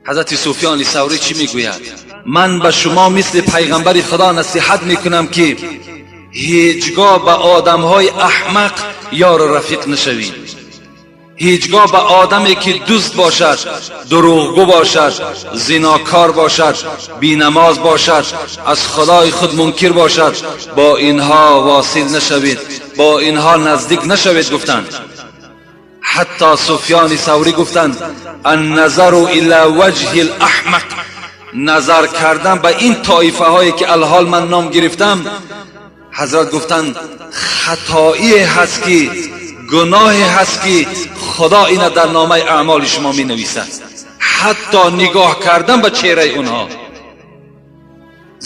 Ҳазрати Суфёни Саврӣ чӣ мегӯяд? Ман ба шумо мисли пайғамбари Худо насиҳат мекунам, ки ҳеҷгоҳ ба одамҳои аҳмақ ёру рафиқ нашавед. Ҳеҷгоҳ ба одаме ки дузд бошад, дурӯғгӯ бошад, зинокор бошад, бенамоз бошад, аз Худои худ мункир бошад, бо инҳо восил нашавед, бо инҳо наздик нашавед, гуфтанд. Ҳатто Суфёни Саврӣ гуфтанд: النظر إلى وجه الأحمق, назар кардан ба ин тоифаҳое ки алҳол ман ном гирифтам, ҳазрат гуфтанд, хатоие ҳаст, ки гуноҳе ҳаст, ки Худо ина дар номаи аъмоли шумо менависад, ҳатто нигоҳ кардан ба чеҳраи онҳо,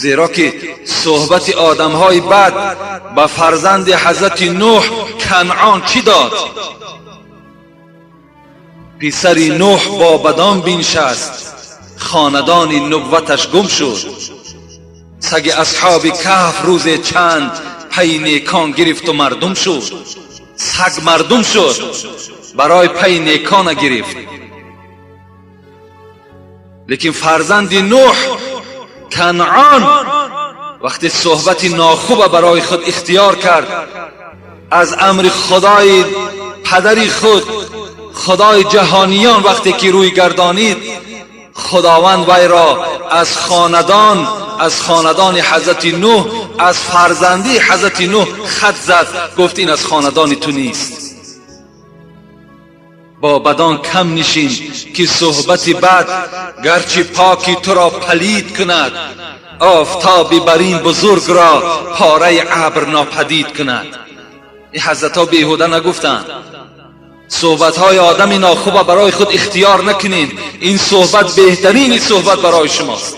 зеро ки суҳбати одамҳои бад ба фарзанди ҳазрати Нӯҳ Канъон чӣ дод? Писари Нӯҳ бо бадон биншаст, хонадони нубваташ гум шуд. Саги асҳоби Каҳф рӯзе чанд пай некон гирифту мардум шуд. Саг мардум шуд, барои пай некона гирифт. Лекин фарзанди Нӯҳ Канъон вақте суҳбати нохуба барои худ ихтиёр кард, аз амри Худои падари худ, Худои ҷаҳониён, вақте ки рӯй гардонид, Худованд вайро аз хонадон, аз хонадони ҳазрати Нӯҳ, аз фарзандии ҳазрати Нӯҳ хат зад, гуфт: ин аз хонадони ту нест. Бо бадон кам нишин, ки суҳбати бад гарчи поки туро палид кунад, офтоби барин бузургро пораи абр нопадид кунад. Ин ҳазратҳо беҳуда нагуфтанд. Суҳбатҳои одами нохуба барои худ ихтиёр накунед. Ин суҳбат беҳтарини суҳбат барои шумост.